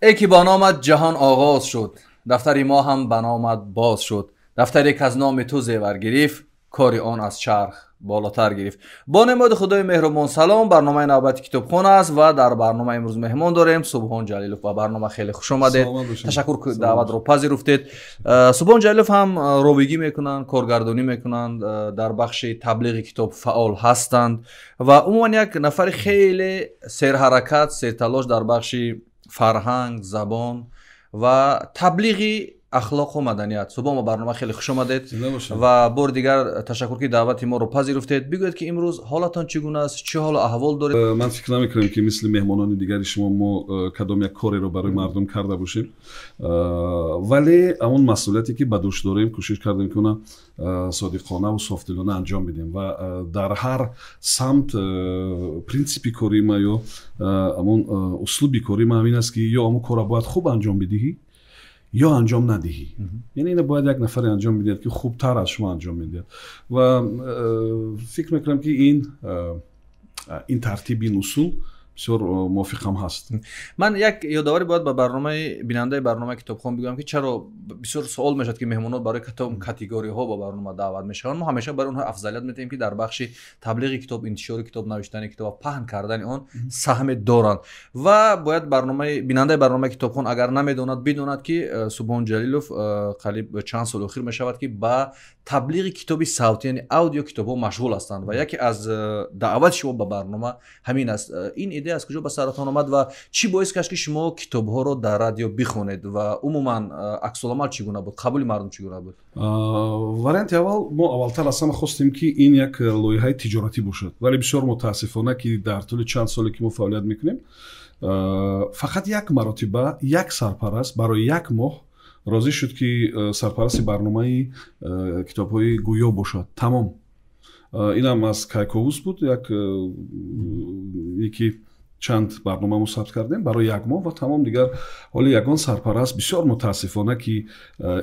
Эй ки ба номат ҷаҳон оғоз шуд, дафтари мо ҳам ба номат боз шуд. Дафтаре ки аз номи ту зевар гирифт, кори он аз чарх болотар гирифт. Бо неъмати Худои меҳрубон салом, барномаи навбати Китобхона аст ва дар барномаи имрӯз меҳмон дорем Субҳон Ҷалилов. Ба барнома хеле хуш омадед. Ташаккур, ки даъватро пазируфтед. Субҳон Ҷалилов ҳам ровигӣ мекунанд, коргардонӣ мекунанд, дар бахши таблиғи китоб фаъол ҳастанд ва умуман як нафари хеле серҳаракат, серталош дар бахши фарҳанг, забон ва таблиғи ахлоқу маданият. Субҳон, ба барнома хеле хуш омадед ва бори дигар ташаккур, ки даъвати моро пазируфтед. Бигӯед, ки имрӯз ҳолатон чӣ гуна аст, чӣ ҳолу аҳвол доред? Ман фикр намекунам, ки мисли меҳмонони дигари шумо мо кадом як кореро барои мардум карда бошем, вале ҳамон масъулияте, ки ба дӯш дорем, кӯшиш кардем, ки она содиқонаву софдилона анҷом бидем ва дар ҳар самт принсипи кории ма ё ҳамон услуби кории ма ҳамин аст, ки ё ҳамон корро бояд хуб анҷом бидиҳӣ, ё анҷом надиҳӣ. Яъне ина бояд як нафаре анҷом бидиҳад, ки хубтар аз шумо анҷом медиҳад. Ва фикр мекунам, ки ин тартиб, ин усул бисёр мувофиқам ҳаст. Ман як ёдоварӣ бояд ба барномаи бинандаи барномаи Китобхон бигӯям, ки чаро бисёр суол мешавад, ки меҳмонот барои кадом категориҳо ба барнома даъват мешаванд. Мо ҳамеша барои онҳо афзалият медиҳем, ки дар бахши таблиғи китоб, интишори китоб, навиштани китоб ва паҳн кардани он саҳме доранд. Ва бояд барномаи бинандаи барномаи Китобхон, агар намедонад, бидонад, ки Субҳон Ҷалилов қариб чанд соли охир мешавад, ки ба таблиғи китоби савтӣ, яъне аудио китобҳо машғул ҳастанд ва яке аз даъвати шумо ба барнома ҳамин аст. Ин идея аз куҷо ба саратон омад ва чӣ боис гашт, ки шумо китобҳоро дар радио бихонед ва умуман аксуламал чӣ гуна буд, қабули мардум чӣ гуна буд? Варианти аввал, мо аввалтар аз ҳама хостем, ки ин як лоиҳаи тиҷоратӣ бошад, вале бисёр мутаассифона, ки дар тӯли чанд соле, ки мо фаъолият мекунем, фақат як маротиба як сарпараст барои як моҳ розӣ шуд, ки сарпарасти барномаи китобҳои гӯё бошад. Тамом. Инам аз Кайковус буд, як яки чанд барнома мо сабт кардем барои як моҳ ва тамом. Дигар ҳоли ягон сарпараст, бисёр мутаассифона, ки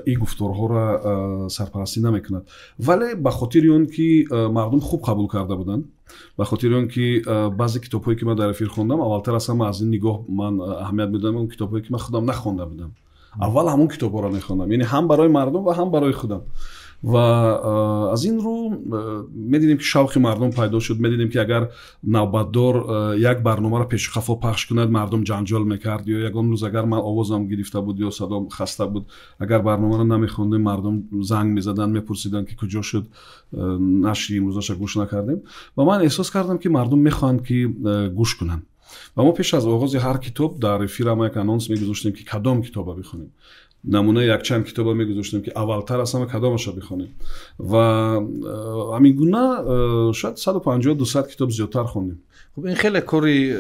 ин гуфторҳоро сарпарастӣ намекунад. Вале ба хотири он ки мардум хуб қабул карда буданд, ба хотири он ки баъзе китобҳое, ки ман дар эфир хондам, аввалтар аз ҳама аз ин нигоҳ ман аҳамият медодам, он китобҳое, ки ман худам нахонда будам, аввал ҳамон китобҳоро мехондам, яъне ҳам барои мардум ва ҳам барои худам. Ва аз ин рӯ медидем, ки шавқи мардум пайдо шуд. Медидем, ки агар навбатдор як барномаро пешу қафо пахш кунад, мардум ҷанҷол мекард, ё ягон рӯз агар ман овозам гирифта буд ё садом хаста буд, агар барномаро намехондем, мардум занг мезаданд, мепурсиданд, ки куҷо шуд нашри имрӯзаша, гӯш накардем. Ва ман эҳсос кардам, ки мардум мехоҳанд, ки гӯш кунанд. Ва мо пеш аз оғози ҳар китоб дар эфирам як анонс мегузоштем, ки кадом китоба бихонем, намунаи якчанд китоба мегузоштем, ки аввалтар аз ҳама кадомаша бихонем. Ва ҳамин гуна шояд 150, 200 китоб зиёдтар хондем. Хуб, ин хеле кори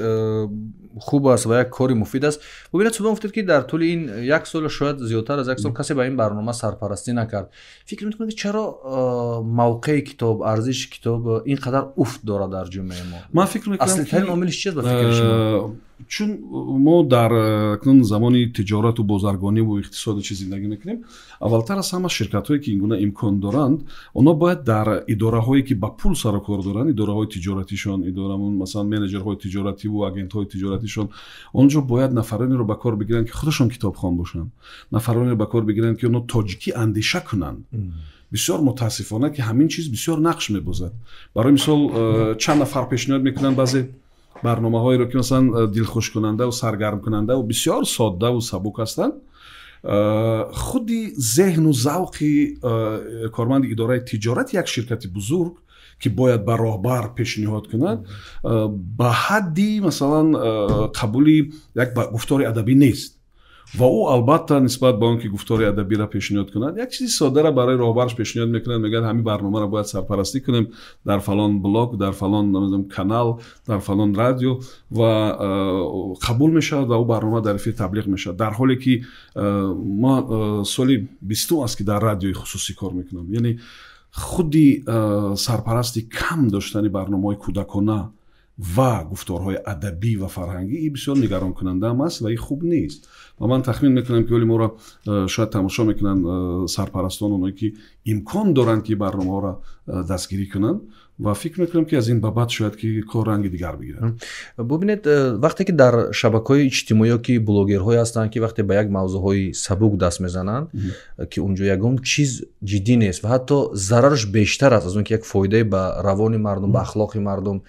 хуб аст ва як кори муфид аст. Бубинед, Субҳон, гуфтед, ки дар тӯли ин як сол, шояд зиёдтар аз як сол, касе ба ин барнома сарпарастӣ накард. Фикр мекунед, ки чаро мавқеи китоб, арзиши китоб ин қадар уфт дорад дар ҷомеаи мо? Ман фикр мекунам, аслитарин омилиш чист ба фикри шумо? Чун мо дар акнун замони тиҷорату бозаргониву иқтисоду чи зиндагӣ мекунем, аввалтар аз ҳама ширкатҳое, ки ин гуна имкон доранд, онҳо бояд дар идораҳое, ки ба пул сару кор доранд, идораҳои тиҷоратишон, идорамон, масалан, менеҷерҳои тиҷоративу агентҳои тиҷоратишон, он ҷо бояд нафаронеро ба кор бигиранд, ки худашон китобхон бошанд, нафаронеро ба кор бигиранд, ки онҳо тоҷикӣ андеша кунанд. Бисёр мутаассифона, ки ҳамин чиз бисёр нақш мебозад. Барои мисол, чанд нафар пешниҳод мекунанд баъзе барномаҳоеро, ки масалан дилхушкунандаву саргармкунандаву бисёр соддаву сабук ҳастанд. Худи зеҳну завқи корманди идораи тиҷорати як ширкати бузург, ки бояд ба роҳбар пешниҳод кунад, ба ҳадди масалан қабули як гуфтори адабӣ нест. Ва ӯ албатта нисбат ба он ки гуфтори адабиро пешниҳод кунад, як чизи соддаро барои роҳбараш пешниҳод мекунад. Мегӯяд, ҳамин барномаро бояд сарпарастӣ кунем дар фалон блог, дар фалон канал, дар фалон радио, ва қабул мешавад ва ӯ барнома дар эфир таблиғ мешавад. Дар ҳоле ки ма соли 20-ум аст, ки дар радиои хусусӣ кор мекунам, яъне худи сарпарасти кам доштани барномаҳои кӯдакона ва гуфторҳои адабӣ ва фарҳангӣ, ин бисёр нигаронкунандаам аст ва ин хуб нест. Ва ман тахмин мекунам, ки оли моро шояд тамошо мекунанд сарпарастон, оное ки имкон доранд, ки барномаҳоро дастгирӣ кунанд. Ва фикр мекунам, ки аз ин ба баъд шояд ки кор ранги дигар бигирад. Бубинед, вақте ки дар шабакаҳои иҷтимоӣ ки блогерҳое ҳастанд, ки вақте ба як мавзӯъҳои сабук даст мезананд, ки унҷо ягон чиз ҷиддӣ нест ва ҳатто зарараш бештар аст аз он ки як фоидае ба равони мардум, ба ахлоқи мардум,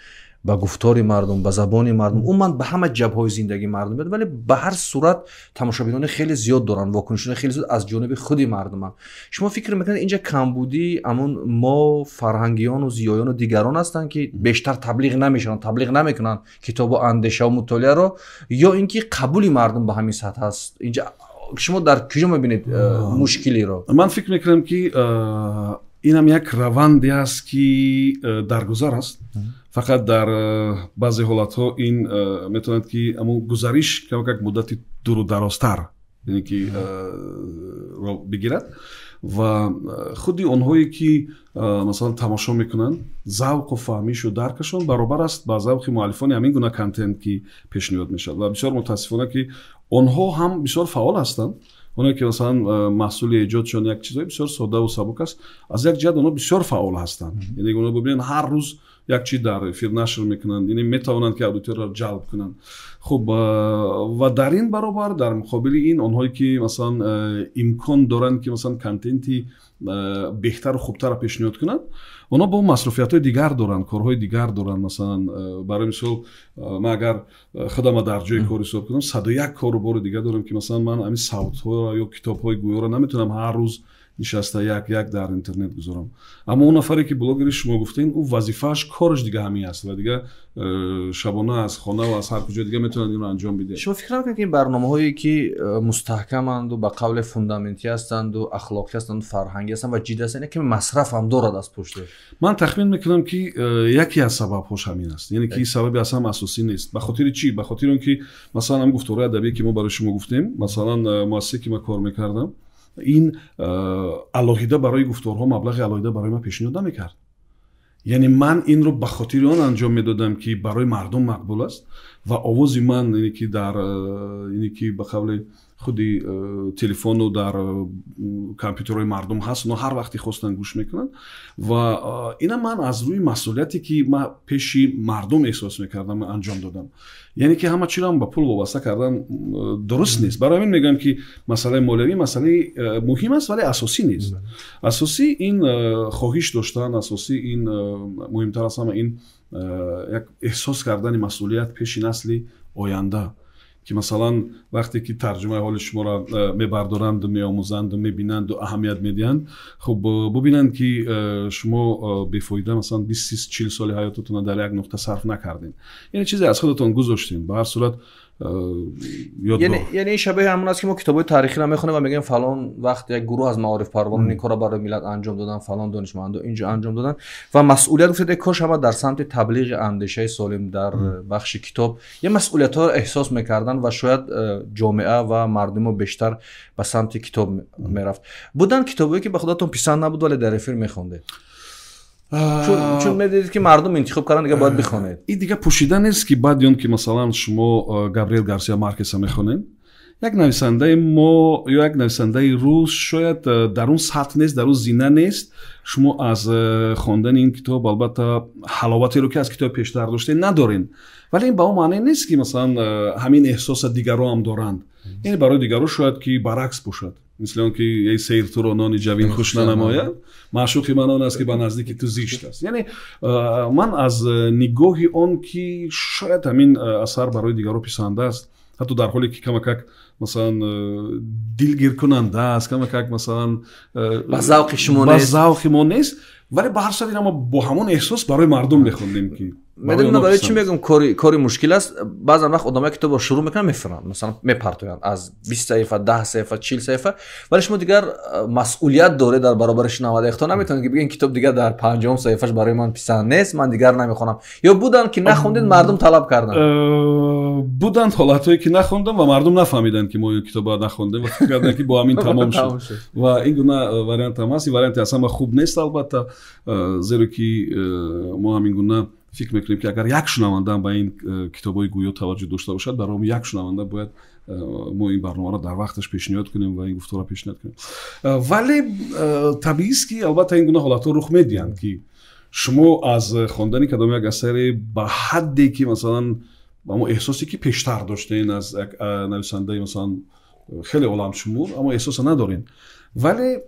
ба гуфтори мардум, ба забони мардум, умуман ба ҳама ҷабҳаҳои зиндагии мардум меяд, вале ба ҳар сурат тамошобинони хеле зиёд доранд, вокунишони хеле зиёд аз ҷониби худи мардуманд. Шумо фикр мекунед, инҷа камбудии амон мо фарҳангиёну зиёёну дигарон ҳастанд, ки бештар таблиғ намешаванд, таблиғ намекунанд китобу андешаву мутолиаро, ё ин ки қабули мардум ба ҳамин сатҳ аст? Инҷа шумо дар куҷо мебинед мушкилиро? Ман фикр мекунам, ки инам як раванде аст, ки даргузар аст. Фақат дар баъзе ҳолатҳо ин метавонад, ки ҳамун гузариш камакак муддати дуру дарозтар, яъне ки бигирад. Ва худи онҳое ки масалан тамошо мекунанд, завқу фаҳмишу даркашон баробар аст ба завқи муаллифони ҳамин гуна контент, ки пешниҳод мешавад. Ва бисёр мутаассифона, ки онҳо ҳам бисёр фаъол ҳастанд. Оное ки масалан маҳсули эҷодшон як чизҳои бисёр соддаву сабук аст, аз як ҷиҳат онҳо бисёр фаъол ҳастанд, яъне онҳо, бибинед, ҳар рӯз як чи дар эфир нашр мекунанд, яъне метавонанд, ки аудиторияро ҷалб кунанд. Хуб, ва дар ин баробар, дар муқобили ин, онҳое ки масалан имкон доранд, ки масалан контенти беҳтару хубтарро пешниҳод кунанд, онҳо бо масруфиятҳои дигар доранд, корҳои дигар доранд. Масалан, барои мисол, ман агар худама дар ҷои кор ҳисоб кунам, 101 кору бори дигар дорам, ки масалан ман ҳамин савтҳоро ё китобҳои гӯёро наметавонам ҳар рӯз нишаста як як дар интернет гузорам. Аммо он нафаре ки блогери шумо гуфтем, ӯ вазифааш, кораш дига ҳамин аст ва дига шабона аз хона ва аз ҳар куҷо дига метавонад инро анҷом бидиҳад. Шумо фикр намекунед, ки ин барномаҳое ки мустаҳкаманду ба қавле фундаментӣ ҳастанду ахлоқӣ ҳастанду фарҳангӣ ҳастанд ва ҷиддӣ ҳастанд, яке масраф ҳам дорад аз пушташ? Ман тахмин мекунам, ки яке аз сабабҳош ҳамин аст, яъне ки сабаби аз ҳам асосӣ нест. Ба хотири чӣ? Ба хотири он ки масалан ҳам гуфторҳои адабие, ки мо барои шумо гуфтем, масалан муассисе, ки ман кор мекардам, ин алоҳида барои гуфторҳо маблағи алоҳида барои ман пешниҳод намекард. Яъне ман инро ба хотири он анҷом медодам, ки барои мардум мақбул аст ва овози ман, яъне ки дар, яъне ки ба қавли худи телефону дар компютерҳои мардум ҳаст, онҳо ҳар вақте хостанд гӯш мекунанд. Ва ина ман аз рӯи масъулияте, ки ман пеши мардум эҳсос мекардам, анҷом додам. Яъне ки ҳама чиро ба пул вобаста кардан дуруст нест. Барои ҳамин мегӯям, ки масъалаи молиявӣ масъалаи муҳим аст, вале асосӣ нест. Асосӣ ин хоҳиш доштан, асосӣ ин, муҳимтар аз ҳама, ин як эҳсос кардани масъулият пеши насли оянда, ки масалан вақте ки тарҷумаи ҳоли шуморо мебардоранду меомӯзанду мебинанду аҳамият медиҳанд, хуб, бубинанд, ки шумо бефоида масалан 20, 30, 40 соли ҳаётатонро дар як нуқта сарф накардем, яъне чизе аз худатон гузоштем, ба ҳар сурат. Яъне ин шабеҳи ҳамон аст, ки мо китобҳои таърихиро мехонем ва мегӯем, фалон вақт як гурӯҳ аз маорифпарварон ин корро барои миллат анҷом доданд, фалон донишмандо инҷо анҷом доданд. Ва масъулият, гуфтед, кош ҳама дар самти таблиғи андешаи солим дар бахши китоб як масъулиятҳоро эҳсос мекарданд ва шояд ҷомеа ва мардумо бештар ба самти китоб мерафт. Буданд китобҳое, ки ба худатон писанд набуд, вале дар эфир мехондед, чун медидед, ки мардум интихоб карданд, дига бояд бихонед? Ин дига пӯшида нест, ки баъди он ки масалан шумо Габриэл Гарсия Маркеса мехонед, як нависандаи мо ё як нависандаи рус шояд дар он сатҳ нест, дар он зина нест. Шумо аз хондани ин китоб албатта ҳаловатеро, ки аз китоби пештар доштед, надоред, вале ин ба он маъне нест, ки масалан ҳамин эҳсоса дигарро ҳам доранд. Яъне барои дигарро шояд ки баръакс бошад, мисли он ки эй сейр, туро нони ҷавин хуш нанамояд, маъшуқи ман он аст, ки ба наздики ту зишт аст. Яъне ман аз нигоҳи он ки шояд ҳамин асар барои дигарро писанда аст, ҳатто дар ҳоле ки камакак масалан дилгиркунанда аст, камакак масалан ба завқи шумо ба завқи мо нест, вале ба ҳар сурат ина мо бо ҳамон эҳсос барои мардум мехондем, ки Медонед, ман барои чӣ мегӯям, кори мушкил аст? Баъзан вақт одамое китобро шурӯъ мекунанд, мефиранд, масалан мепартоянд аз 20 саҳифа, 10 саҳифа, 40 саҳифа. Вале шумо дигар масъулият доред дар баробари шунавандаи худтон, наметавонед, ки бигӯед, китоб дигар дар панҷоҳум саҳифаш барои ман писанд нест, ман дигар намехонам. Ё буданд, ки нахондед, мардум талаб карданд? Буданд ҳолатҳое, ки нахондам ва мардум нафаҳмиданд, ки мо ин китобро нахондем ва фикр карданд, ки бо ҳамин тамом шуд. Ва ин гуна вариант ҳам ҳаст. Ин варианти аз ҳама хуб нест албатта, зеро ки мо ҳамин гуна фикр мекунем, ки агар як шунаванда ба ин китобҳои гӯё таваҷҷӯҳ дошта бошад, барои як шунаванда бояд мо ин барномаро дар вақташ пешниҳод кунем ва ин гуфторро пешниҳод кунем. Вале табиист, ки албатта ин гуна ҳолатҳо рух медиҳанд, ки Шумо аз хондани кадом як асаре ба ҳадде ки масалан ҳамо эҳсосе ки пештар доштен аз як нависандаи масалан хеле оламшумур, аммо эҳсоса надорем, вале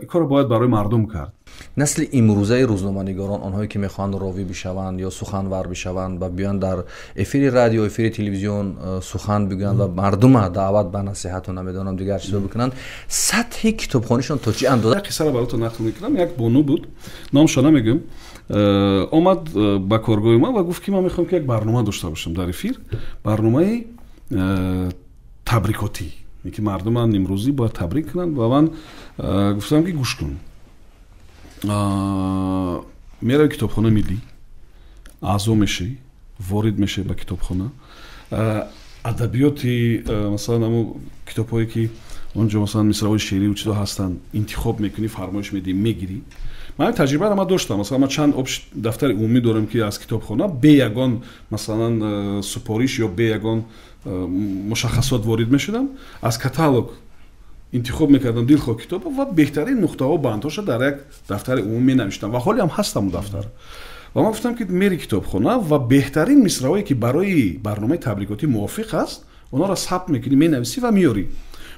ин корро бояд барои мардум кард. Насли имрӯзаи рӯзноманигорон, онҳое ки мехоҳанд ровӣ бишаванд ё суханвар бишаванд ва биёянд дар эфири радио, эфири телевизион сухан бигӯянд ва мардума даъват ба насиҳату намедонам дигар чизо бикунанд, сатҳи китобхонишон то чӣ андоза? Як қиссаро баротон нақл мекунам. Як бону буд, номашро намегӯям, омад ба коргоҳи ман ва гуфт ки ман мехоҳам ки як барнома дошта бошам дар эфир, барномаи табрикотӣ, ки мардуман имрӯзӣ бояд табрик кунанд. Ва ман гуфтам ки гӯш кун, мерави китобхонаи миллӣ, аъзо мешавӣ, ворид мешавӣ ба китобхона, адабиёти масалан ҳамо китобҳое ки он ҷо масалан мисраҳои шеърию чизо ҳастанд, интихоб мекунӣ, фармоиш медиҳӣ, мегирӣ. Ман ин таҷрибаро ман доштам. Масалан ман чанд дафтари умумӣ дорам ки аз китобхона бе ягон масалан супориш ё бе ягон мушаххасот ворид мешудам, аз каталог интихоб мекардам дилхоҳ китоба ва беҳтарин нуқтаҳо, бандҳоша дар як дафтари умумӣ менавиштам ва ҳоле ҳам ҳастам дафтар. Ва ман гуфтам ки мери китобхона ва беҳтарин мисраҳое ки барои барномаи табрикотӣ мувофиқ аст, онҳоро сабт мекунӣ, менависӣ ва меёрӣ.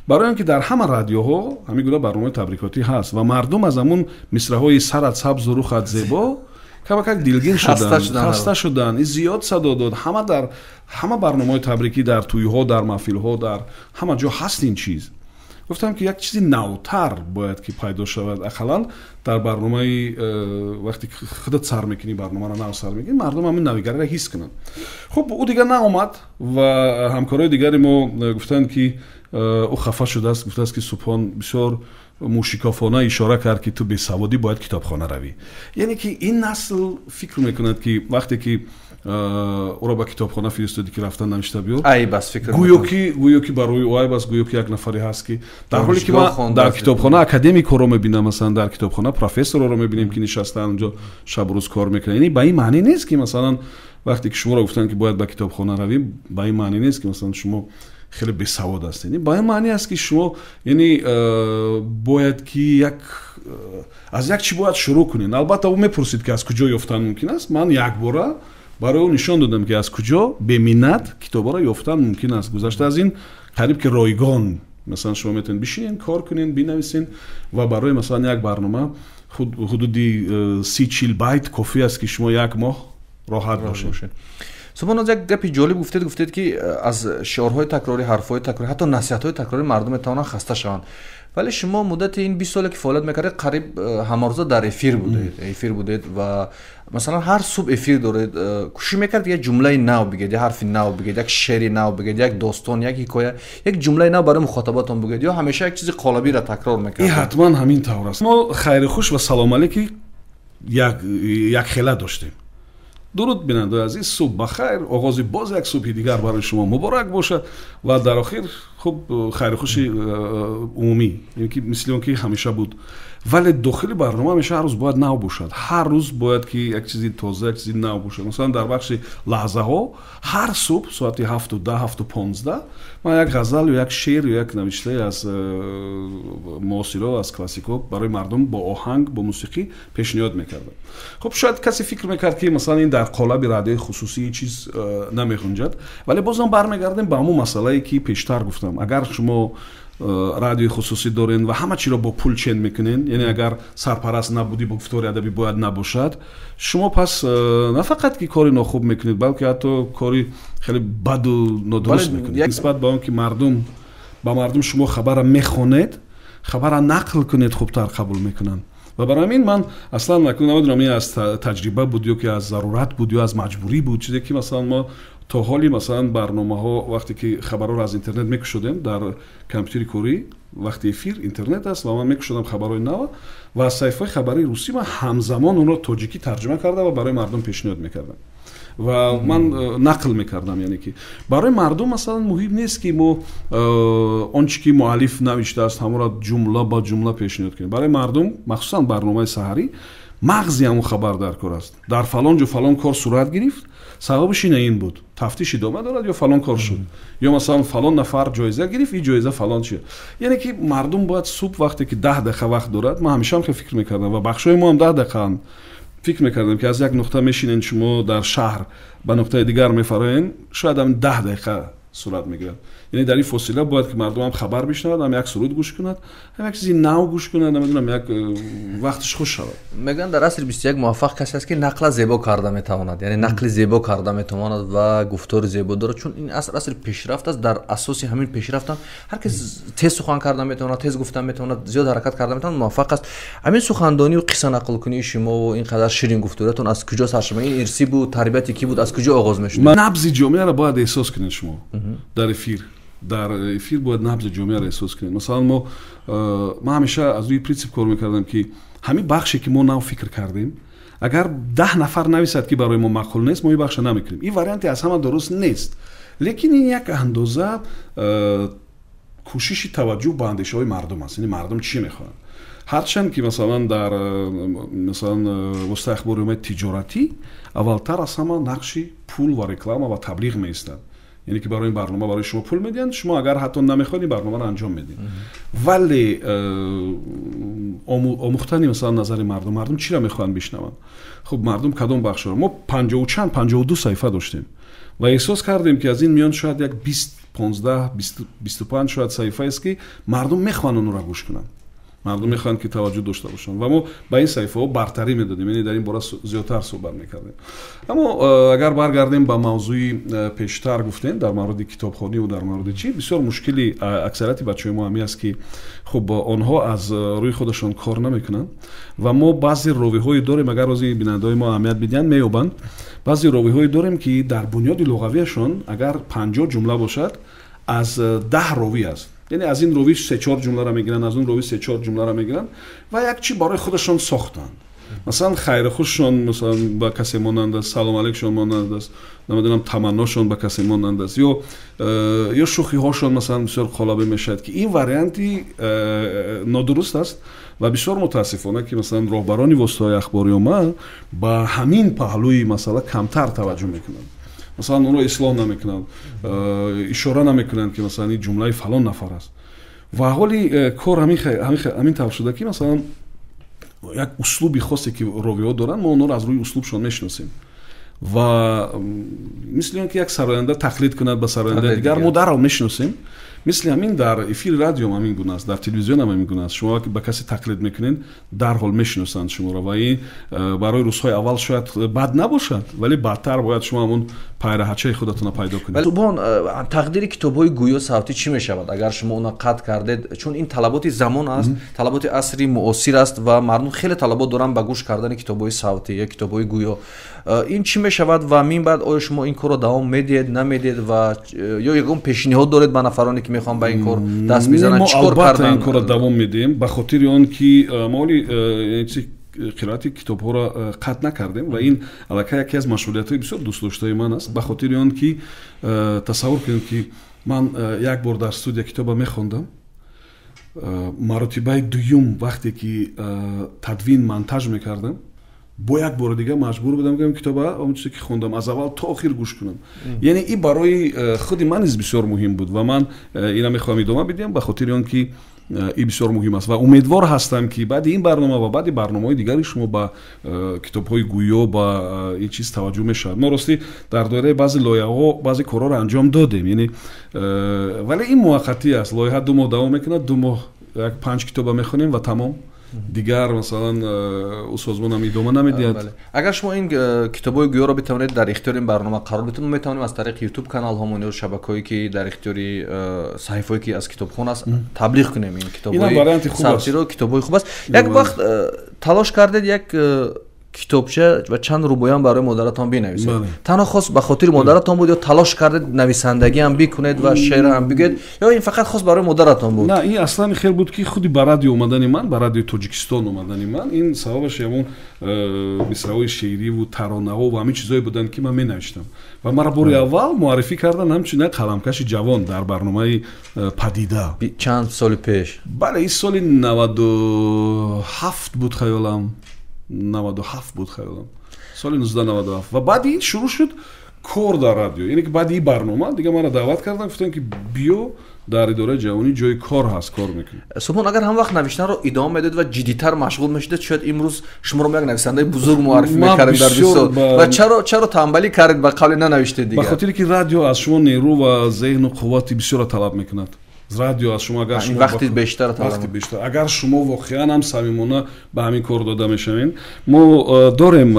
Барои он ки дар ҳама радиоҳо ҳамин гуна барномаи табрикотӣ ҳаст ва мардум аз ҳамун мисраҳои сарат сабзу рухат зебо камакак дилгир шуданд, хаста шуданд, ин зиёд садо дод. Ҳама дар ҳама барномаҳои табрикӣ, дар тӯйҳо, дар маҳфилҳо, дар ҳама ҷо ҳаст ин чиз. Гуфтам ки як чизи навтар бояд ки пайдо шавад, ақаллан дар барномаи вақте худат сар мекунӣ, барномаро нав сар мекунӣ, мардум ҳамин навигариро ҳис кунанд. Хуб, ӯ дигар наомад ва ҳамкорои дигари мо гуфтанд ки ӯ хафа шудааст, гуфтааст ки Субҳон бисёр мушикофона ишора кард ки ту бесаводӣ бояд китобхона равӣ. Яъне ки ин насл фикр мекунад ки вақте ки ӯро ба китобхона фиристодӣ ки рафтан навишта биёр, айб аст фикр гӯё ки барои ӯ айб аст, гӯё ки як нафаре ҳаст ки дар ҳоле ки ман дар китобхона академикҳоро мебинам, масалан дар китобхона профессорҳоро мебинем ки нишастаанд онҷо шабу рӯз кор мекунанд. Яъне ба ин маъне нест ки масалан вақте ки шуморо гуфтанд ки бояд ба китобхона равӣ, ба ин маъне нест ки масалан шумо хеле бесавод ҳастед. Ба ин маъне аст ки шумо яъне бояд ки як аз як чӣ бояд шурӯъ кунед. Албатта ӯ мепурсид ки аз куҷо ёфтан мумкин аст. Ман якбора барои ӯ нишон додам ки аз куҷо беминнат китобҳоро ёфтан мумкин аст. Гузашта аз ин қариб ки ройгон, масалан шумо метавонед бишинед, кор кунед, бинависед ва барои масалан як барнома ҳудуди 30-40 байт кофӣ аст ки шумо як моҳ роҳат бошед. Субҳон, аз як гапи ҷолиб гуфтед ки аз шиорҳои такрорӣ, ҳарфҳои такрорӣ, ҳатто насиҳатҳои такрорӣ мардум метавонанд хаста шаванд. Вале шумо муддати ин 20 соле ки фаъолият мекардед, қариб ҳамарӯза дар эфир будед ва масалан ҳар субҳ эфир доред, кӯшиш мекардед як ҷумлаи нав бигӯед, як ҳарфи нав бигӯед, як шеъри нав бигӯед, як достон, як ҳикоя, як ҷумлаи нав барои мухотабатон бигӯед ё ҳамеша як чизи қолабиро такрор мекардед? Ин ҳатман ҳамин тавр аст. Мо хайри хуш ва салом алейки якхела доштем. Дуруд бинандаи азиз, субҳ бахайр, оғози боз як субҳи дигар барои шумо муборак бошад ва дар охир хуб хайру хуши умумӣ, яъне ки мисли он ки ҳамеша буд. Вале дохили барнома ҳамеша ҳар рӯз бояд нав бошад, ҳар рӯз бояд ки як чизи тоза, як чизи нав бошад. Масалан дар бахши лаҳзаҳо ҳар субҳ соати 7:10, 7:15 ман як ғазал ё як шеър ё як навиштае аз муосиро, аз классикҳо барои мардум бо оҳанг, бо мусиқӣ пешниҳод мекардам. Хуб, шояд касе фикр мекард ки масалан ин дар қолаби радиои хусусӣ ин чиз намеғунҷад, вале бозам бармегардем ба ҳамон масъалае ки пештар гуфтам. Агар шумо радиои хусусӣ дорен ва ҳама чиро бо пул чен мекунен, яъне агар сарпараст набудӣ, бо гуфтори адабӣ бояд набошад, шумо пас на фақат ки кори нохуб мекунед, балки ҳатто кори хеле баду нодуруст мекунед. Нисбат ба он ки ба мардум шумо хабарро мехонед, хабарро нақл кунед, хубтар қабул мекунанд. Ва барои ҳамин ман аслан намедонам ин аз таҷриба буд ё ки аз зарурат буд ё аз маҷбурӣ буд, чизе ки масалан мо то ҳоли масалан барномаҳо вақте ки хабарҳоро аз интернет мекушодем дар компютери корӣ, вақти эфир интернет аст ва ман мекушодам хабарҳои нав ва аз саҳифаҳои хабарии русӣ ман ҳамзамон онро тоҷикӣ тарҷума карда ва барои мардум пешниҳод мекардам ва ман нақл мекардам. Яъне ки барои мардум масалан муҳим нест ки мо он чи ки муаллиф навиштааст ҳамонро ҷумла ба ҷумла пешниҳод кунем. Барои мардум махсусан барномаи саҳарӣ мағзи ҳамон хабар дар кор аст. Дар фалон ҷо фалон кор сурат гирифт, сабабаш ин буд, тафтиш идома дорад ё фалон кор шуд, ё масалан фалон нафар ҷоиза гирифт, ин ҷоиза фалон чи. Яъне ки мардум бояд субҳ вақте ки 10 дақиқа вақт дорад, ман ҳамеша ҳам фикр мекардам ва бахшҳои мо ҳам 10 дақиқаанд, Фикр мекардем, ки аз як нуқта мешинен шумо дар шаҳр, ба нуқтаи дигар мефароен, шояд ҳам 10 дақиқа сурат мегирад. Яъне дар ин фосила бояд ки мардум ҳам хабар бишнавад, ҳам як суруд гӯш кунад, ҳам як чизи нав гӯш кунад, намедонам, як вақташ хуш шавад. Мегӯянд, дар асри 21 муваффақ касе аст, ки нақла зебо карда метавонад, яъне нақли зебо карда метавонад ва гуфтори зебо дорад, чун ин аср асри пешрафт аст. Дар асоси ҳамин пешрафтам ҳар кас тез сухан карда метавонад, тез гуфта метавонад, зиёд ҳаракат карда метавонад, муваффақ аст. Ҳамин сухандонию қисса нақлкунии шумо, ин қадар ширин гуфториятон аз куҷо сар шуд? Ин ирсӣ буд, тарбияти кӣ буд, аз куҷо оғоз мешуд? Набзи ҷомеаро бояд эҳсос кунед шумо дар эфир. Дар эфир бояд набзи ҷомеаро эҳсос кунед. Масалан, ман ҳамеша аз рӯи принсип кор мекардам, ки ҳамин бахше, ки мо нав фикр кардем, агар 10 нафар нависад, ки барои мо маъқул нест, мо ин бахша намекунем. Ин варианте аз ҳама дуруст нест, лекин ин як андоза кӯшиши таваҷҷӯҳ ба андешаҳои мардум аст, яъне мардум чӣ мехоҳанд. Ҳарчанд ки, масалан, дар масалан воситаи ахбори оммаи тиҷоратӣ аввалтар аз ҳама нақши пул ва реклама ва таблиғ меистад, яъне ки барои ин барнома барои шумо пул медиҳанд, шумо агар ҳатто намехоҳед, ин барномаро анҷом медиҳед. Вале омӯхтани, масалан, назари мардум, мардум чиро мехоҳанд бишнаванд, хуб, мардум кадом бахшро. Мо панҷоҳу чанд, 52 саҳифа доштем ва эҳсос кардем, ки аз ин миён шояд як 20, 15, 25 шояд саҳифаест, ки мардум мехоҳанд онро гӯш кунанд, мардум мехоҳанд, ки таваҷҷӯҳ дошта бошанд, ва мо ба ин саҳифаҳо бартарӣ медодем, яъне дар ин бора зиёдтар суҳбат мекардем. Аммо агар баргардем ба мавзӯи пештар, гуфтем дар мавриди китобхониву дар мавриди чӣ, бисёр мушкили аксарияти бачаҳои мо ҳамин аст, ки хуб, онҳо аз рӯи худашон кор намекунанд. Ва мо баъзе ровиҳое дорем, агар рози бинандаҳои мо аҳамият бидиҳанд, меёбанд, баъзе ровиҳое дорем, ки дар бунёди луғавиашон агар 50 ҷумла бошад, аз 10 ровӣ аст. Яъне аз ин ровӣ се-чор ҷумларо мегиранд, аз он ровӣ се-чор ҷумларо мегиранд ва як чи барои худашон сохтанд. Масалан, хайрхушшон, масалан, ба касе монанд аст, салом алейкшон монанд аст, намедонам, таманношон ба касе монанд аст, ё шӯхиҳошон, масалан, бисёр қолабӣ мешавад, ки ин варианти нодуруст аст. Ва бисёр мутаассифона, ки масалан роҳбарони воситаҳои ахбори омма ба ҳамин паҳлӯи масъала камтар таваҷҷӯҳ мекунанд, масалан, онро ислоҳ намекунанд, ишора намекунанд, ки масалан ин ҷумлаи фалон нафар аст. Ва ҳоли кор ҳамин тавр шуда, ки масалан як услуби хосе, ки ровиҳо доранд, мо онҳоро аз рӯи услубшон мешиносем. Ва мисли он ки як сароянда тақлид кунад ба сарояндаи дигар, мо дарҳол мешиносем. Мисли ҳамин дар эфири радиом ҳамин гуна аст, дар телевизион ҳам ҳамин гуна аст. Шумо ба касе тақлид мекунед, дарҳол мешиносанд шуморо. Ва ин барои рӯзҳои аввал шояд бад набошад, вале баъдтар бояд шумо ҳамон пайраҳачаи худатонро пайдо кунед. Субҳон, тақдири китобҳои гӯё савтӣ чӣ мешавад, агар шумо онро қатъ кардед? Чун ин талаботи замон аст, талаботи асри муосир аст ва мардум хеле талабот доранд ба гӯш кардани китобҳои савтӣ ё китобҳои гӯё. Ин чӣ мешавад ва мин баъд оё шумо ин корро давом медиҳед, намедиҳед ва ё ягон пешниҳод доред ба нафароне, ки мехоҳанд ба ин кор даст бизананд, чӣ кор кардан? Ин корро давом медиҳем, ба хотири он ки мо ҳоли қироати китобҳоро қатъ накардем ва ин аллакай яке аз машғулиятҳои бисёр дӯстдоштаи ман аст, ба хотири он ки тасаввур кунед, ки ман як бор дар студия китоба мехондам, маротибаи дуюм, вақте ки тадвин, монтаж мекардам, бо як бори дига маҷбур будам, ки китоба, он чизе ки хондам, аз аввал то охир гӯш кунам. Яъне ин барои худи ман низ бисёр муҳим буд ва ман ина мехоҳам идома бидиҳам, ба хотири он ки ин бисёр муҳим аст. Ва умедвор ҳастам, ки баъди ин барнома ва баъди барномаҳои дигари шумо ба китобҳои гӯё, ба ин чиз таваҷҷӯҳ мешавад. Мо ростӣ дар доираи баъзе лоиҳаҳо баъзе корҳоро анҷом додем, яъне вале ин муваққатӣ аст. Лоиҳа 2 моҳ давом мекунад, 2 моҳ як панҷ китоба мехонем ва тамом. Дигар, масалан, ӯ созмонам идома намедиҳад. Агар шумо ин китобҳои гӯёро битавонед дар ихтиёри ин барнома қарор бидиҳед, мо метавонем аз тариқи ютуб каналҳомон ё шабакаҳое, ки дар ихтиёри саҳифаҳое, ки аз китобхон аст, таблиғ кунем ин китобҳои савтиро. Китобҳои хуб аст. Як вақт талош кардед, як китобча ва чанд рубоиам барои модаратон бинависед. Танҳо хос ба хотири модаратон буд ё талош кардед нависандагиам бикунед ва шеърам бигӯед, ё ин фақат хос барои модаратон буд? На, ин аслан хел буд, ки худи ба радио омадани ман, ба радиои Тоҷикистон омадани ман, ин сабабаш ҳамон мисраҳои шеъриву таронаҳо ва ҳамин чизҳое буданд, ки ман менавиштам. Ва маро бори аввал муаррифӣ кардан ҳамчун як қаламкаши ҷавон дар барномаи «Падида». Чанд соли пеш? Бале, ин соли 97 буд, хаёлам, 97 буд, хаёлам, соли 1997. Ва баъди ин шурӯъ шуд. Кор дар радио, яъне ки баъди ин барнома дига маро даъват карданд, гуфтанд, ки биё, дар идораи ҷавонӣ ҷои кор ҳаст, кор мекунӣ. Субҳон, агар ҳам вақт навиштанро идома медодед ва ҷиддитар машғул мешудед, шояд имрӯз шуморо як нависандаи бузург муаррифӣ мекардем дар бисёр. Ва чаро танбалӣ кардед, ба қавле нанавиштед дигар? Ба хотире ки радио аз шумо нерӯ ва зеҳну қуввати бисёрро талаб мекунад. Радио аз шумо, агар шумо вақти бештар талаб, вақти бештар, агар шумо воқеан ҳам самимона ба ҳамин кор дода мешавед. Мо дорем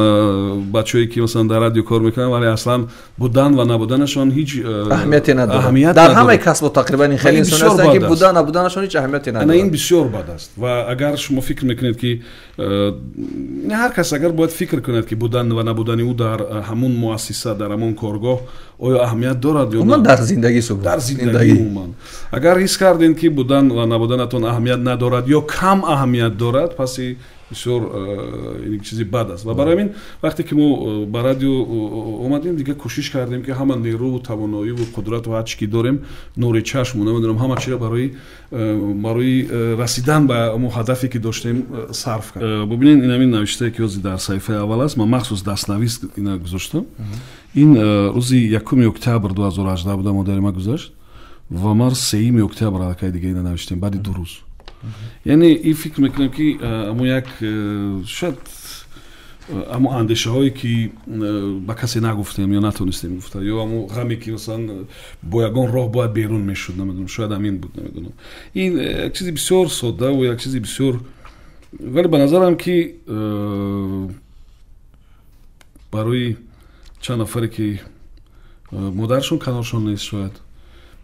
бачаҳое, ки масалан дар радио кор мекунанд, вале аслан будан ва набуданашон ҳеҷ аҳамияте надорад. Дар ҳамаи касбу тақрибан ин хеле инсон ҳастанд, ки будан набуданашон ҳеҷ аҳамияте надорад. Ин бисёр бад аст. Ва агар шумо фикр мекунед, ки ҳар кас агар бояд фикр кунад, ки будан ва набудани ӯ дар ҳамун муассиса, дар ҳамон коргоҳ оё аҳамият дорад ё умуман дар зиндагӣ, субҳ дар зиндагӣ умуман, агар ҳис кардем, ки будан ва набуданатон аҳамият надорад ё кам аҳамият дорад, пас бисёр ин чизи бад аст. Ва барои ҳамин вақте ки мо ба радио омадем, дига кӯшиш кардем, ки ҳама нерӯву тавоноиву қудрату ҳар чи ки дорем, нури чашму намедонам, ҳама чиро барои расидан ба мо ҳадафе, ки доштем, сарф кард. Бубинед, ин ҳамин навиштае, ки ҳозир дар саҳифаи аввал аст, ман махсус дастнавис ина гузоштам. Ин рӯзи 1 октябр 2018 буда, модари ма гузашт, ва ман 3 октябр аллакай дига ина навиштем, баъди 2 рӯз. Яъне ин фикр мекунам, ки амо як шояд амо андешаҳое, ки ба касе нагуфтем ё натонистем гуфта, ё амо ғаме, ки масалан бо ягон роҳ бояд берун мешуд, намедонам, шояд ҳамин буд, намедонам. Ин як чизи бисёр соддаву як чизи бисёр, вале ба назарам, ки барои чанд нафаре, ки модарашон каноршон нест, шояд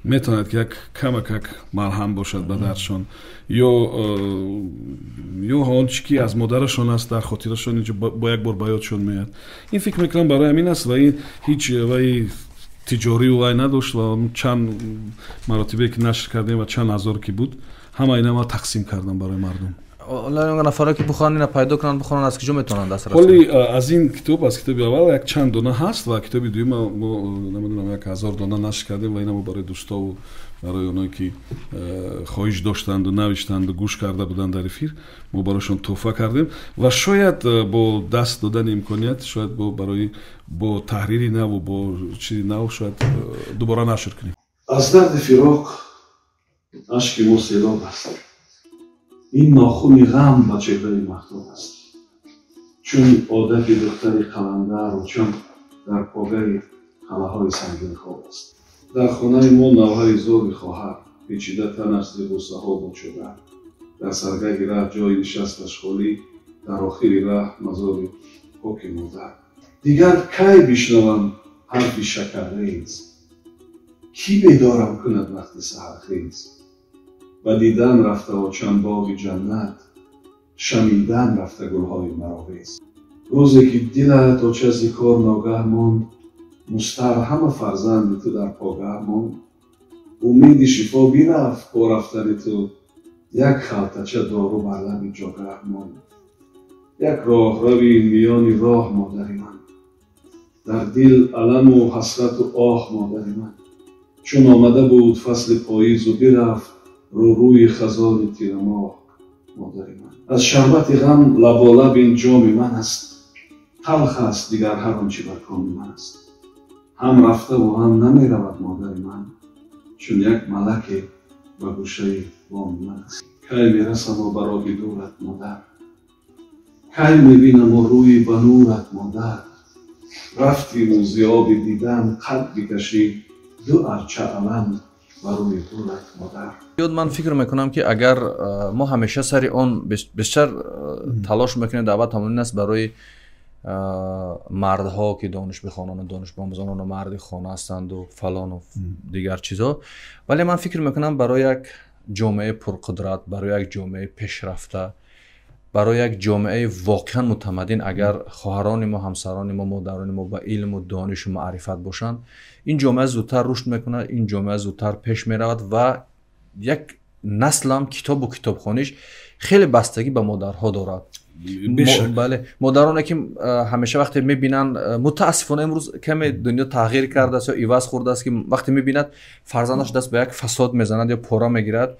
метавонад, ки як камакак марҳам бошад ба дардшон, ё он чи ки аз модарашон аст дар хотирашон, инҷо бо як бор ба ёдшон меояд. Ин фикр мекунам, барои ҳамин аст. Ва ин ҳеҷ вай тиҷорию вай надошт ва чанд маротибе, ки нашр кардем ва чанд ҳазор ки буд, ҳама ина ма тақсим кардам барои мардум. Нафаре, ки бихоҳанд ина пайдо кунанд, бихонанд, аз куҷо метавонанд дастрас? Ҳоли аз ин китоб, аз китоби аввал як чанд дона ҳаст ва китоби дуюма мо, намедонам, 1000 дона нашр кардем ва ина мо барои дӯстову барои оное, ки хоҳиш доштанду навиштанду гӯш карда буданд дар эфир, мо барояшон тӯҳфа кардем. Ва шояд бо даст додани имконият, шояд бо барои бо таҳрири наву бо чизи нав шояд дубора нашр кунем. Аз дарди фироқ ашки мо селоб аст, ин нохуни ғам ба чеҳраи маҳтоб аст. Чун одати духтари қаландару чун дар погаи қалаҳои сангинхоб аст. Дар хонаи мо навҳаи зори хоҳар, печида танаш зи ғуссаҳо бо чодар. Дар саргаҳи раҳ ҷои нишасташ холӣ, дар охири раҳ мазори поки модар. Дигар кай бишнавам ҳарфи шакаррез, кӣ бедорам кунад вақти саҳархез? Ба дидан рафта очам боғи ҷаннат, шамидан рафта гулҳои маровез. Рӯзе ки дилат, оча, зи кор ногаҳ монд, мустар ҳама фарзанди ту дар погаҳ монд. Умеди шифо бирафт бо рафтани ту, як халтача дору бар лаби ҷогаҳ монд. Як роҳрави миёни роҳ, модари ман, дар дил аламу ҳасрату оҳ, модари ман. Чун омада буд фасли поизу бирафт рӯрӯи хазони тирамоҳ, модари ман. Аз шарбати ғам лаболаб ин ҷоми ман аст, талх аст дигар ҳар он чи бар коми ман аст. Ҳам рафтаву ҳам намеравад модари ман, чун як малаке ба гӯшаи боми ман аст. Кай мерасамо ба роҳи дурат, модар, кай мебинамо рӯи ба нурат, модар? Рафтиму зи оби дидан қад бикашӣ ду арча алам ба рӯи гурат, модар. Ёд, ман фикр мекунам, ки агар мо ҳамеша сари он бештар талош мекунем, даъват ҳамон аст барои мардҳо, ки дониш бихонану донишбомӯзону марди хона ҳастанду фалону дигар чизҳо, вале ман фикр мекунам, барои як ҷомеаи пурқудрат, барои як ҷомеаи пешрафта, барои як ҷомеаи воқеан мутамаддин, агар хоҳарони мо, ҳамсарони мо, модарони мо ба илму донишу маърифат бошанд, ин ҷомеа зудтар рушд мекунад, ин ҷомеа зудтар пеш меравад. Ва як наслам китобу китобхониш хеле бастагӣ ба модарҳо дорад. Бале, модароне, ки ҳамеша вақте мебинанд, мутаассифона имрӯз каме дунё тағйир кардааст ё иваз хӯрдааст, ки вақте мебинад фарзандаш даст ба як фасод мезанад ё пора мегирад,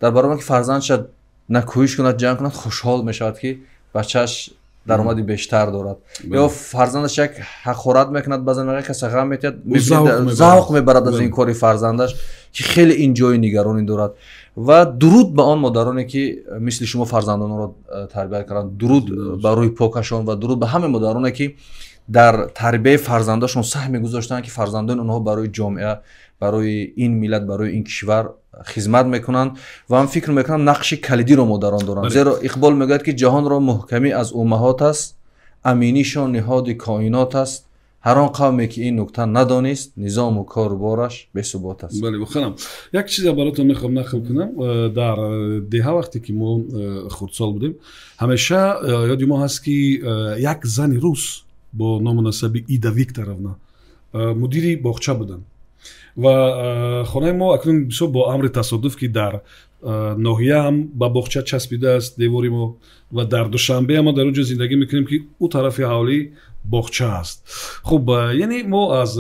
дар баробар ки фарзандша накӯҳиш кунад, ҷанг кунад, хушҳол мешавад, ки бачааш Даромади бештар дорад. Ё фарзандаш як ҳақорат мекунад, баъзан мегӯяд, касе ғам метиҳад, завқ мебарад аз ин кори фарзандаш, ки хеле ин ҷои нигаронӣ дорад. Ва дуруд ба он модароне, ки мисли шумо фарзандонро тарбият карданд, дуруд ба рӯи покашон ва дуруд ба ҳама модароне, ки дар тарбияи фарзандашон саҳме гузоштанд, ки фарзандони онҳо барои ҷомеа, барои ин миллат, барои ин кишвар хизмат мекунанд. Ва ман фикр мекунам, нақши калидиро модарон доранд, зеро Иқбол мегӯяд, ки ҷаҳонро муҳкамӣ аз уммаҳот аст, аминишон ниҳоди коинот аст, ҳар он қавме ки ин нукта надонист, низому кору бораш бесубот аст. Бале, воқеан як чизе баротон мехоҳам нақл кунам. Дар деҳа, вақте ки мо хурдсол будем, ҳамеша ёди мо ҳаст, ки як зани рус бо ному насаби Ида Викторовна мудири боғча буданд. Ва хонаи мо акнун бисёр бо амри тасодуф, ки дар ноҳия ҳам ба боғча часпидааст девори мо ва дар Душанбе мо дар он ҷо зиндагӣ мекунем, ки ӯ тарафи ҳавлӣ боғча аст. Хуб, яъне мо аз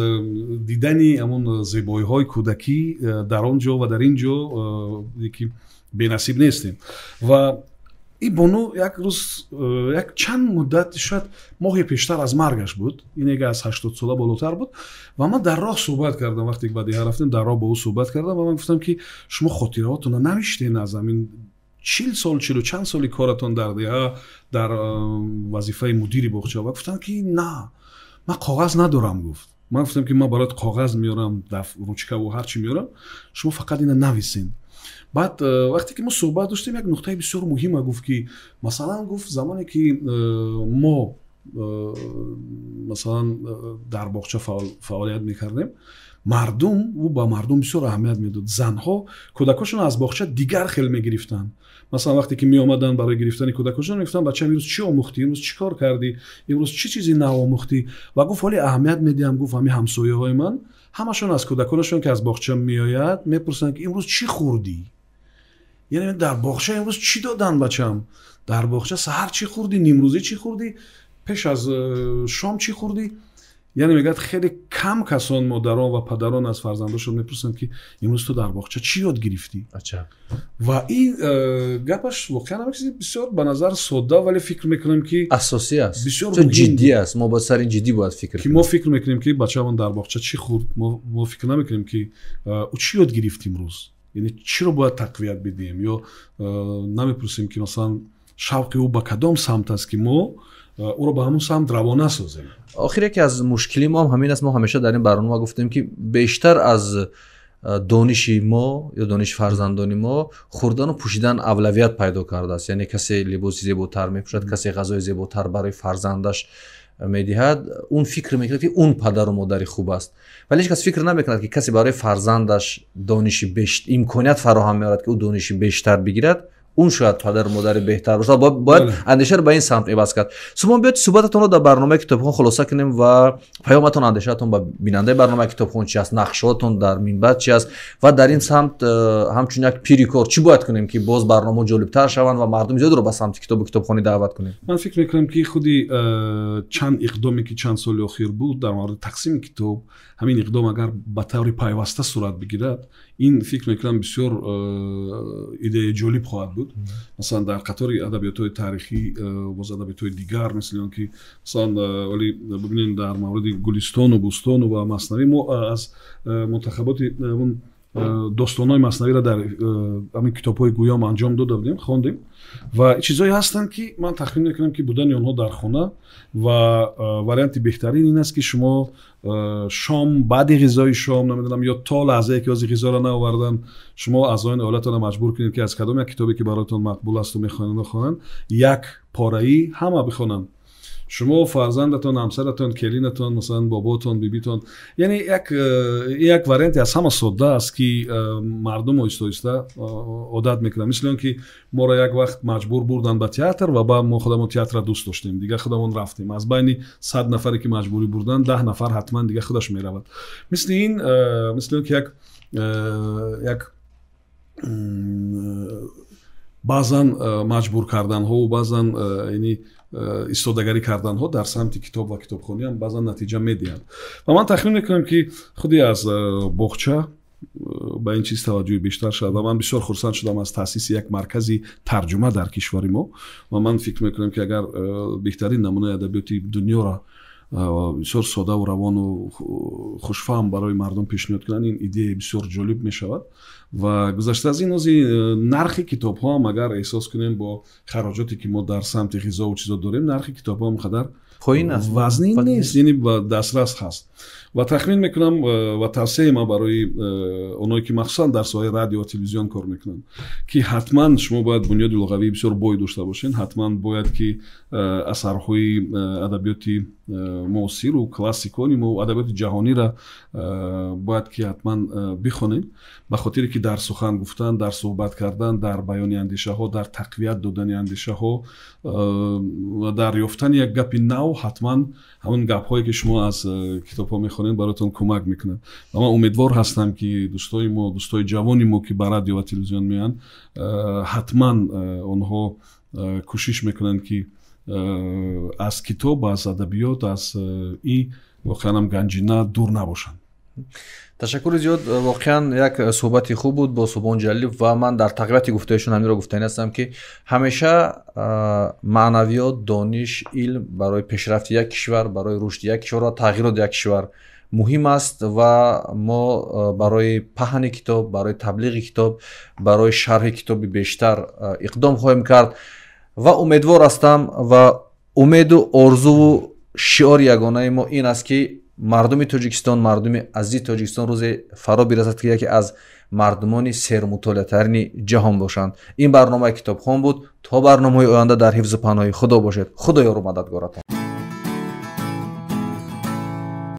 дидани ҳамон зебоиҳои кӯдакӣ дар он ҷо ва дар ин ҷо ки бенасиб нестем. Ва ин бону як рӯз, як чанд муддат, шояд моҳе пештар аз маргаш буд, ин яке аз 80 сола болотар буд, ва ман дар роҳ суҳбат кардам. Вақте ки ба деҳа рафтем, дар роҳ бо ӯ суҳбат кардам ва ман гуфтам, ки шумо хотираҳотонро навиштен аз ҳамин 40 сол, чилу чанд соли коратон дар деҳа, дар вазифаи мудири боғча? Ва гуфтам, ки на, ман коғаз надорам, гуфт. Ман гуфтам, ки ман бароят коғаз меорам, ручкаву ҳарчи меорам, шумо фақат ина нависен. Баъд вақте ки мо суҳбат доштем, як нуқтаи бисёр муҳима гуфт, ки масалан, гуфт, замоне ки мо масалан дар боғча фаъолият мекардем, мардум, ӯ ба мардум бисёр аҳамият медод, занҳо кӯдакошон аз боғча дигар хел мегирифтанд. Масалан, вақте ки меомаданд барои гирифтани кӯдакошон, мегуфтанд: «Бачам, имрӯз чӣ омӯхтӣ? Имрӯз чӣ кор кардӣ? Имрӯз чӣ чизи нав омӯхтӣ?» Ва гуфт: «Ҳоле аҳамият медиҳам», гуфт, «ҳамин ҳамсояҳои ман ҳамашон аз кӯдаконашон, ки аз боғча меояд, мепурсанд, ки имрӯз чӣ хӯрдӣ, яъне дар боғча имрӯз чӣ доданд, бачам, дар боғча саҳар чӣ хӯрдӣ, нимрӯзӣ чӣ хӯрдӣ, пеш аз шом чӣ хӯрдӣ?» Яъне мегӯяд, хеле кам касон, модарон ва падарон, аз фарзандошон мепурсанд, ки имрӯз ту дар боғча чӣ ёд гирифтӣ. Ва ин гапаш воқеан ҳам чизи бисёр ба назар содда, вале фикр мекунам, ки асосӣ аст, бисёр ҷиддӣ аст. Мо бояд сари ин ҷиддӣ бояд фикр ки мо фикр мекунем, ки бачаамон дар боғча чӣ хӯрд, мо фикр намекунем, ки ӯ чӣ ёд гирифт имрӯз, яъне чиро бояд тақвият бидиҳем, ё намепурсем, ки масалан шавқи ӯ ба кадом самт аст, ки мо ӯро ба ҳамон самт равона созем. Охир яке аз мушкили мо ҳам ҳамин аст. Мо ҳамеша дар ин барнома гуфтем, ки бештар аз дониши мо ё дониши фарзандони мо хӯрдану пӯшидан авлавият пайдо кардааст. Яъне касе либоси зеботар мепӯшад, касе ғазои зеботар барои фарзандаш медиҳад, он фикр мекунад, ки он падару модари хуб аст. Вале ҳеҷ кас фикр намекунад, ки касе барои фарзандаш дониши имконият фароҳам меорад, ки ӯ дониши бештар бигирад, он шояд падару модари беҳтар бошад. Бояд андешаро ба ин самт иваз кард. Сумон, биёед, суҳбататонро дар барномаи Китобхон хулоса кунем ва паёматон, андешаатон ба бинандаи барномаи Китобхон чи аст, нақшҳоятон дар минбаъд чи аст ва дар ин самт ҳамчун як пири кор чӣ бояд кунем, ки боз барномаҳо ҷолибтар шаванд ва мардуми зиёдро ба самти китобу китобхонӣ даъват кунем? Ман фикр мекунам, ки худи чанд иқдоме, ки чанд соли охир буд дар мавриди тақсими китоб, ҳамин иқдом агар ба таври пайваста сурат бигирад, ин, фикр мекунам, бисёр идеяи ҷолиб хоҳад буд. Масалан, дар қатори адабиётҳои таърихӣ боз адабиётҳои дигар, мисли он ки масалан, вале бибинед, дар мавриди Гулистону Бӯстону ва Маснавӣ мо аз мунтахаботи он достонҳои Маснавиро дар ҳамин китобҳои гӯём анҷом дода будем, хондем. Ва чизҳое ҳастанд, ки ман тахмин мекунам, ки будани онҳо дар хона ва варианти беҳтарин ин аст, ки шумо шом, баъди ғизои шом, намедонам, ё то лаҳзае ки ози ғизоро наовардан, шумо аъзоёни оилатонро маҷбур кунед, ки аз кадом як китобе, ки бароятон мақбул асту мехоҳанд, хонанд, як пораӣ ҳама бихонанд: шумо, фарзандатон, ҳамсаратон, келинатон, масалан, боботон, бибитон. Яъне як варианте аз ҳама содда аст, ки мардум оҳиста оҳиста одат мекунанд. Мисли он ки моро як вақт маҷбур бурданд ба театр ва баъд мо худамон театрро дӯст доштем, дигар худамон рафтем. Аз байни 100 нафаре, ки маҷбурӣ бурданд, 10 нафар ҳатман дигар худаш меравад. Мисли ин, мисли он ки як баъзан маҷбур карданҳову баъзан яъне истодагарӣ карданҳо дар самти китоб ва китобхонӣ ҳам баъзан натиҷа медиҳад. Ва ман тахмин мекунам, ки худи аз боғча ба ин чиз таваҷҷӯҳи бештар шавад. Ва ман бисёр хурсанд шудам аз таъсиси як маркази тарҷума дар кишвари мо, ва ман фикр мекунам, ки агар беҳтарин намунаи адабиёти дунёро бисёр содаву равону хушфаҳм барои мардум пешниҳод кунанд, ин идея бисёр ҷолиб мешавад. Ва гузашта аз ин, ози нархи китобҳо ҳам, агар эҳсос кунем, бо хароҷоте ки мо дар самти ғизову чизо дорем, нархи китобҳо ҳам қадар поин аст, вазнин нест, яъне ба дастрас ҳаст. Ва тахмин мекунам ва тавсияи ман барои оное ки махсусан дар соҳаи радио ва телевизион кор мекунанд, ки ҳатман шумо бояд бунёди луғавии бисёр бой дошта бошед, ҳатман бояд ки асарҳои адабиёти муосиру классикони мо, адабиёти ҷаҳонира бояд ки ҳатман бихонем, ба хотире ки дар сухан гуфтан, дар суҳбат кардан, дар баёни андешаҳо, дар тақвият додани андешаҳо ва дар ёфтани як гапи нав, ҳатман ҳамон гапҳое ки шумо аз китобҳо мехонед, бароятон кӯмак мекунад. Ва ман умедвор ҳастам, ки дӯстои мо, дӯстои ҷавони мо, ки ба радио ва телевизион меоянд, ҳатман онҳо кӯшиш мекунанд, ки аз китоб, аз адабиёт, аз ин воқеан ҳам ганҷина дур набошанд. Ташаккури зиёд, воқеан як суҳбати хуб буд бо Субҳон Ҷалилов, ва ман дар тақвияти гуфтаишон ҳаминро гуфтанӣ ҳастам, ки ҳамеша маънавиёт, дониш, илм барои пешрафти як кишвар, барои рушди як кишвар ва тағйироти як кишвар муҳим аст. Ва мо барои паҳни китоб, барои таблиғи китоб, барои шарҳи китоби бештар иқдом хоҳем кард ва умедвор ҳастам, ва умеду орзуву шиори ягонаи мо ин аст, ки мардуми Тоҷикистон, мардуми азизи Тоҷикистон рӯзе фаро бирасад, ки яке аз мардумони сермутолиатарини ҷаҳон бошанд. Ин барномаи Китобхон буд. То барномаҳои оянда дар ҳифзу паноҳи Худо бошед. Худо ёру мададгоратон.